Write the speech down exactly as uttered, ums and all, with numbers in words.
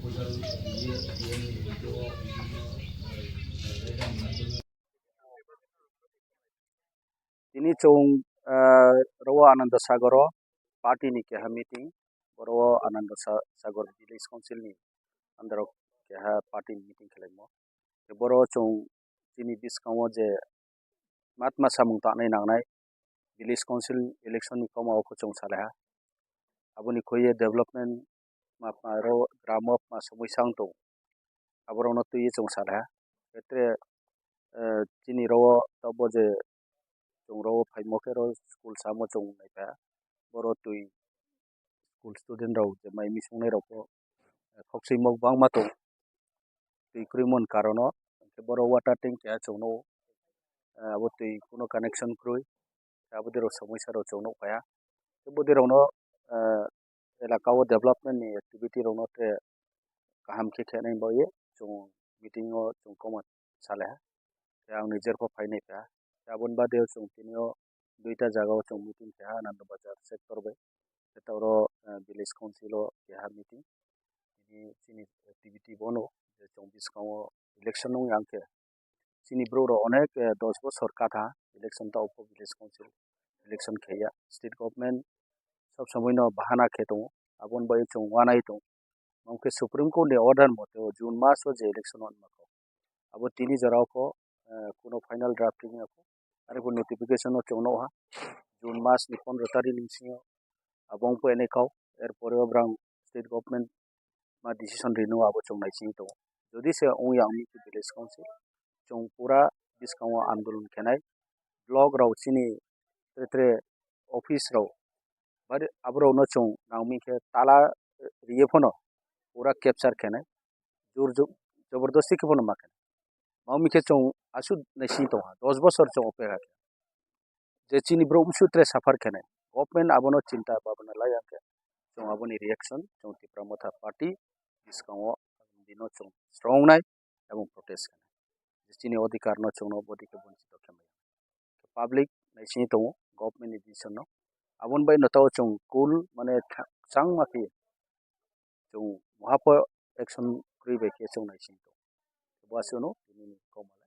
Tini chwng, ah, rogo Ananda Sagoro party ni keha meeting, boro o Ananda Sa-, Sagor Village Council ni under o keha party ni meeting khwlaimo. Tei boro chwng chini bwskango je matma samung tangnai nangnai village council election ni koma o khe chwng salaiha. Aboni khuye development ma, ma ro gramo ma somoi sang tong. Aborokno twiwi chwng salaiha. Etre, eh, chini rogo tabuk je chwng rogo phaimo khe ro school samo chwng naikha. Boro twi school student rok je mai misongnai rok bo, eh, khok swimo bangma tong. Twi kwrwimo ni karon o, hwnkhe boro water tank keha chwng nukgo. Eh, abo twi kuno connection kwrwi. Abo de rok somoi sa rok chwng nukphaiya. Tei bo de rok no, eh, elaka o development ni activity rok no tre kaham khe khenai bagwi chwng meeting o chwng koma salaiha. Tei ang nijer pho phainai kha. Tei aboni bade o chwng tini o duita jaga o chwng meeting kha, Ananda Bazar sector bai. Tei oro, eh, village council o keha meeting. Tini chini activity bono je chwng bwskango election wng yang khe chini borok rok onek, eh, dos bosor katha election ta upo village council election khaiya. State government sob somoi no bahana khe tongo, aboni bagwi chwng uanai tongo. Mamkhe Supreme Court ni order mote o June mas o je election wngma kho, abo tini jora o kho, eh, kuno final drafting ya kho, arokhe notification o chwng nukha June mas ni pondro tarik ni bisingo abo wngphainai kho. Erpore o borok state government ma decision rino abo chwng naisingwi tongo. Jodi se wngya wngwi khe village council chwng pura bwskango andolon khenai, block rok chini tre tre office rok bari aborokno chwng nangmani khe tala riye phano pura capture khenai, jor jo-, jobordosti khe phano ma khenai. Mamwi khe chwng aswk naising tongkha, dos bosor chwng opekha khe. Je chini borok bwswk tre suffer khenai. Government abono chinta bhabna lai ya khe chwng aboni reaction chwng Tipra Motha Party bwskango bino chwng srongnai ebong protest khenai. Je chini odhikar no chwngno bodi khe bonchito khe maya. Public naising tongo government ni decision no. Aboni bai no tao chwng cool mane tha-, changma khe chwng muhapo action kwrwi bai khe chwng naising tongo. Bo aswkno tini ni kok malai.